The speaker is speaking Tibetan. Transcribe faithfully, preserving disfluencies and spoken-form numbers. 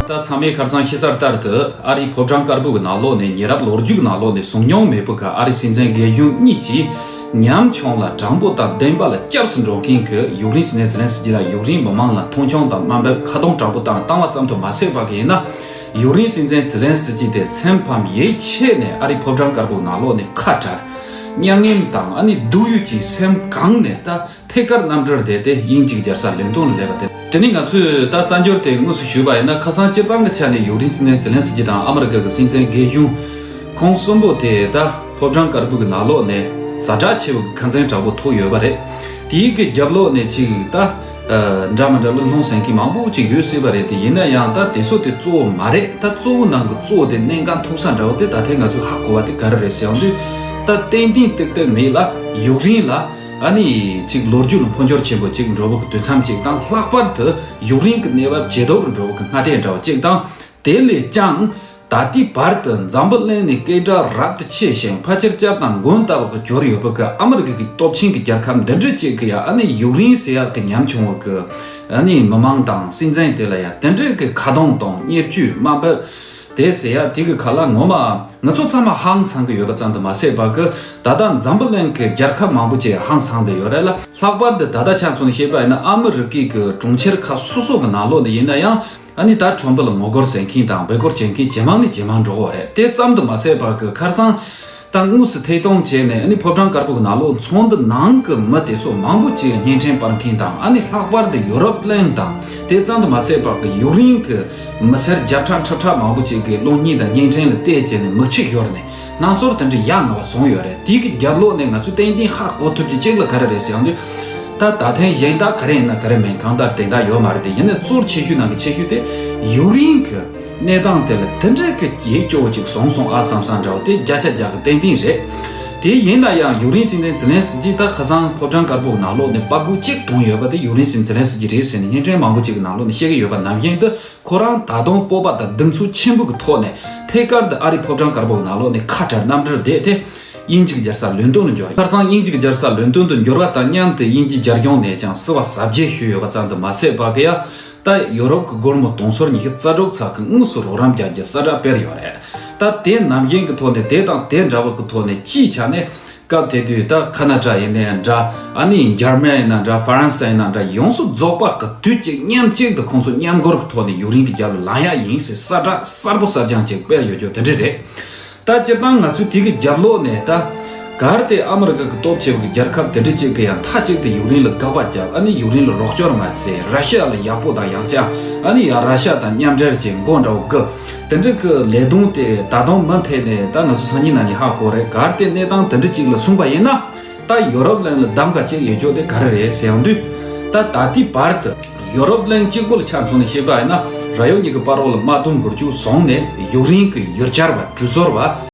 ད་ཚང་མས་ཁ་སང་ཤེས་གསལ་ལྟར་དུ་ཨ་རིའི་ཕོ་བྲང་དཀར་པོ་གི་ནང་ལོགས་ནས། ཉེ་རབས་ལོ་རྒྱུས་ཀྱི་ནང་ལོགས་ནས་གསུངས་མྱོང་མེད་པའི་གི་ཨ་རིའི་སྲིད་འཛིན་རྒས་གཞོན་གཉིས་ཀྱིས་ཉམ་ཆུང་ལ་དྲང་པོ་དང་བདེན་པ་ལ་སྐྱབས་སུ་འགྲོ་མཁན་གྱི་ཡུཀ་རེན་སྲིད་འཛིན་ཛེ་ལན་སི་ཀི་དང་ཡུཀ་རེན་མི་མང་ལ་མཐོང་ཆུང་དང་དམའ་འབེབས་ཁ་རྡུང་དྲག་པོ་བཏང་བཏང་བ་ཙམ་དུ་མ་ཟད་པ་གི་ཡིན་ན། ཡུཀ་རེན་སྲིད་འཛིན་ཛེ་ལན་སི་ཀི་དེ་སེམས་ཕམ་ཡིད་ཆད་ནས་ཨ་རིའི་ཕོ་བྲང་དཀར་པོའི་ནང་ལོགས་ནས་ཁ་བྲལ། མྱ་ངན་དང་ཨ་ནི་སྡུག་ཡུས་ཀྱིས་སེམས་གང་ནས་ད་ཐད་ཀར་གནམ་གྲུར་བསྡད་དེ་དབྱིན་ཇིའི་རྒྱལ་ས་ལོན་ཏོན་ལ་སླེབས་པ་དེ། དེ་ནས་ང་ཚོས་ད་གསར་འགྱུར་དེ་དངོས་སུ་ཞུས་པ་ཡིན་ན། ཁ་སང་སྤྱིར་བཏང་གི་ཆ་ནས་ཡུཀ་རེན་སྲིད་འཛིན་ཛེ་ལན་སི་ཀི་དང་ཨ་མི་རི་ཀ་གི་སྲིད་འཛིན་རྒས་གཞོན་ཁོང་གསུམ་པོ་དེ་ད་ཕོ་བྲང་དཀར་པོ་གི་ནང་ལོགས་ནས་ཛ་དྲག་ཆེ་བའི་ཁ་འཛིང་དྲག་པོ་ཐོགས་ཡོད་པ་རེད། དེའི་གི་རྒྱབ་ལོགས་ནས་ཅིག་ད་འདྲ་མི་འདྲ་ལ་ལྷུང་ཟེར་མཁན་མང་པོ་ཅིག་ཡོད་སྲིད་པ་རེད། དེ་ཡིན་ན་ཡང་ད་དེ་ཚོ་དེ་གཙོ་བོ་མ་རེད། ད་གཙོ་བོ་ནང་གི་གཙོ་བོ་དེ་གནད་འགག་མཐོ་ས་འདྲ་བོ་དེ་ད་ཐེངས་ང་ཚོས་ཧ་གོ་བ་དེ་ག་རེ་རེད་ཟེར་ཡོང་དུས། ད་ཏན་ཏན་ཏིག་ཏིག་མེད་ལ་ཡུཀ་རེན་ལ་ཨ་ནི་ཅིག་ལོ་རྒྱུས་ལ་འཕོ་འགྱུར་ཆེན་པོ་ཅིག་འགྲོ་བ་གི་དུས་མཚམས་ཅིག་དང་། ལྷག་པར་དུ་ཡུཀ་རེན་གྱི་གནས་བབ་ཇེ་སྡུག་རུ་འགྲོ་བ་གི་སྔ་ལྟས་འདྲ་བ་ཅིག་དང་། དེ་ལས་ཀྱང་ད་ལྟའི་བར་དུ་འཛམ་བུ་གླིང་ནས་སྐད་གྲགས་རབ་ཏུ་ཆེ་ཞིང་ཕལ་ཆེར་སྐྱབས་དང་མགོན་ལྟ་བུ་གི་གྱུར་ཡོད་པ་གི་ཨ་མི་རི་ཀ་གི་སྟོབས་ཆེན་གྱི་རྒྱལ་ཁབ་འདི་འདྲ་ཅིག་གི་ཡ་ཨ་ནི་ཡུཀ་རེན་ཟེར་ཡག་གི་ཉམ་ཆུང་བ་གི་ཨ་ནི་མི་མང་དང་སྲིད་འཛིན་དེ་ལ་ཡ་དེ་འདྲ་གི་ཁ་རྡུང་དང་བརྙས་བཅོས་དམའ་འབེབས་དེ་ཟེར་ཡ་དེ་གི་ཁ་ལ་ངོ་མ་ང་ཚོ་ཚང་མ་ཧང་སང་གི་ཡོད་པ་ཙམ་དུ་མ་ཟད་པ་གི། ད་ལྟ་འཛམ་བུ་གླིང་གི་རྒྱལ་ཁབ་མང་པོ་ཅིག་ཧང་སང་དུ་ཡོད་རེད་ལ། ལྷག་པར་དུ་ད་ལྟ་ཆ་མཚོན་ནས་བཤད་པ་ཡིན་ན། ཨ་མི་རི་ཀའི་གི་གྲོང་ཁྱེར་ཁག་སོ་སོ་གི་ནང་ལོགས་ནས་ཡིན་ན་ཡང་ཨ་ནི་ད་ཁྲོམ་བུ་ལ་ངོ་རྒོལ་བྱེད་མཁན་དང་འབོད་སྐུལ་བྱེད་མཁན་ཇེ་མང་ནས་ཇེ་མང་འགྲོ་གི་རེད། དེ་ཙམ་དུ་མ་ཟད་པ་གི་ཁ་སང་ད་དངོས་སུ་ཐད་གཏོང་བྱས་ནས་ཨ་ནི་ཕོ་བྲང་དཀར་པོ་གི་ནང་ལོགས་ཚོགས་འདུ་ནང་གི་མི་དེ་ཚོ་མང་པོ་ཅིག་བརྙན་འཕྲིན་སྤར་མཁན་དང་། ཨ་ནི་ལྷག་པར་དུ་ཡུ་རོབ་གླིང་དང་དེ་ཙམ་དུ་མ་ཟད་པ་གི་ཡུཀ་རེན་གི་མི་སེར་བརྒྱ་ཕྲག་ཁྲི་ཕྲག་མང་པོ་ཅིག་གི་གློག་བརྙན་དང་བརྙན་འཕྲིན་ལ་བལྟས་བྱས་ནས་མིག་ཆུ་ཤོར་ནས་སྣང་ཚོར་དེ་འདྲ་ཡ་ང་བ་བཟུང་ཡོད་རེད། དེའི་གི་རྒྱབ་ལོགས་ནས་ང་ཚོས་ཏན་ཏན་ཧ་གོ་ཐུབ་རྒྱུ་གཅིག་ལ་ག་རེ་རེད་ཟེར་ཡོང་དུས། ད་ད་ཐེངས་གཞན་དག་ག་རེ་ཡིན་ན་ག་རེ་མིན། གང་ལྟར་དེ་འདྲ་ཡོད་མ་རེད། དེ་ཡིན་ནའི་གཙོར་ཆེ་ཤོས་ནང་གི་ཆེ་ཤོས་དེ་ཡུཀ་རེན་གི་གནས་སྟངས་དེ་ལ་དེ་འདྲ་གི་ཡིད་སྐྱོ་བོ་ཅིག་བཟུང་སོང་ཨ་བསམ་བསམ་འདྲ་བོ་དེ་བརྒྱ་ཆ་བརྒྱ་གི་ཏན་ཏན་རེད། དེ་ཡིན་ན་ཡང་ཡུཀ་རེན་སྲིད་འཛིན་ཛེ་ལན་སི་ཀི་ད་ཁ་སང་ཕོ་བྲང་དཀར་པོ་གི་ནང་ལོགས་ནས་པ་ཀུ་གཅིག་གཏོང་ཡོད་པ་དེ་ཡུཀ་རེན་སྲིད་འཛིན་ཛེ་ལན་སི་ཀི་རེད་ཟེར་ནས་བརྙན་འཕྲིན་མང་པོ་ཅིག་གི་ནང་ལོགས་ནས་བཤད་ཀྱི་ཡོད་པ་ནང་བཞིན་དུ། ཁོ་རང་ད་དུང་སྤོབས་པ་དང་གདེང་ཚོད་ཆེན་པོ་གི་ཐོག་ནས་ཐད་ཀར་དུ་ཨ་རིའི་ཕོ་བྲང་དཀར་པོ་གི་ནང་ལོགས་ནས་ཁ་བྲལ་གནམ་གྲུར་བསྡད་དེ་དབྱིན་ཇི་གི་རྒྱལ་ས་ལོན་ཏོན་དུ་འབྱོར། ཁ་སང་དབྱིན་ཇི་གི་རྒྱལ་ས་ལོན་ཏོན་དུ་འབྱོར་བ་དང་མཉམ་དུ་དབྱིན་ཇིའི་རྒྱ་གཞུང་ནས་ཀྱང་བསུ་བ་གཟབ་རྒྱས་ཞུས་ཡོད་པ་ཙམ་དུ་མ་ཟད་པ་གི་ཡ། ད་ཡུ་རོབ་ཀྱི་སྒོར་མོ་དུང་ཕྱུར་ཉི་ཤུ་རྩ་དྲུག་ཙམ་གྱི་དངོས་སུ་རོགས་རམ་རྒྱག་རྒྱུ་གསལ་བསྒྲགས་སྤེལ་ཡོད་རེད། ད་དེ་ནང་བཞིན་གྱི་ཐོག་ནས་དེ་དང་དེ་འདྲ་བ་གི་ཐོག་ནས་སྤྱིའི་ཆ་ནས་སྐབས་དེ་དུས་ད་ཁ་ན་ཌ་ཡིན་ནའི་འདྲ། ཨ་ནི་འཇར་མན་ཡིན་ན་འདྲ། ཧྥ་རན་སི་ཡིན་ན་འདྲ། ཡོངས་སུ་རྫོགས་པ་གི་དུས་གཅིག་མཉམ་གཅིག་ཏུ་ཁོང་ཚོ་མཉམ་སྒོར་གྱི་ཐོག་ནས་ཡུཀ་རེན་གྱི་རྒྱབ་ལ་ལངས་ཡག་ཡིན་ཟེར་གསལ་བསྒྲགས་གསལ་པོ་གསལ་རྐྱང་ཅིག་སྤེལ་ཡོད་རྒྱུ་དེ་འདྲ་རེད། ད་སྤྱིར་བཏང་ང་ཚོས་དེ་གི་རྒྱབ་ལོགས་ནས་ད་གལ་ཏེ་ཨ་མི་རི་ཀ་གི་སྟོབས་ཆེ་བ་གི་རྒྱལ་ཁབ་དེ་འདྲ་གཅིག་གི་ཡང་མཐའ་གཅིག་ཏུ་ཡུཀ་རེན་ལ་དགག་པ་བརྒྱབ། ཨ་ནི་ཡུཀ་རེན་ལ་རོགས་སྐྱོར་མ་བྱས། ར་ཤི་ཡ་ལ་ཡག་པོ་དང་ཡག་རྐྱང་། ཨ་ནི་ཡང་ར་ཤི་ཡ་དང་མཉམ་འབྲེལ་གྱི་མགོ་འདྲ་བོ་གི་དེ་འདྲ་གི་ལས་དོན་དེ་ད་དུང་མུ་མཐུད་ནས་ད་ང་ཚོ་སང་ཉིན་གནངས་ཉིན་ཧ་གོ་རེད། གལ་ཏེ་གནས་སྟངས་དེ་འདྲ་གཅིག་ལ་སོང་པ་ཡིན་ན། ད་ཡོ་རོབ་གླིང་ལ་གདམ་ག་བྱེད་ཡོད་ཅོག་དེ་ག་རེ་རེད་ཟེར་ཡོང་དུས། ད་ད་ལྟའི་བར་དུ་ཡོ་རོབ་གླིང་གཅིག་པོ་ལ་ཆ་མཚོན་ནས་བཤད་པ་ཡིན་ན། ར་ཡོ་གཉིས་ཀྱི་བར་རོགས་ལ་དམག་དོན་འགུལ་སྐྱོད་བཟུང་ནས་ཡུཀ་རེན་གྱི་ཡུལ་གྱར་བ་དྲུད་གསོལ་བ།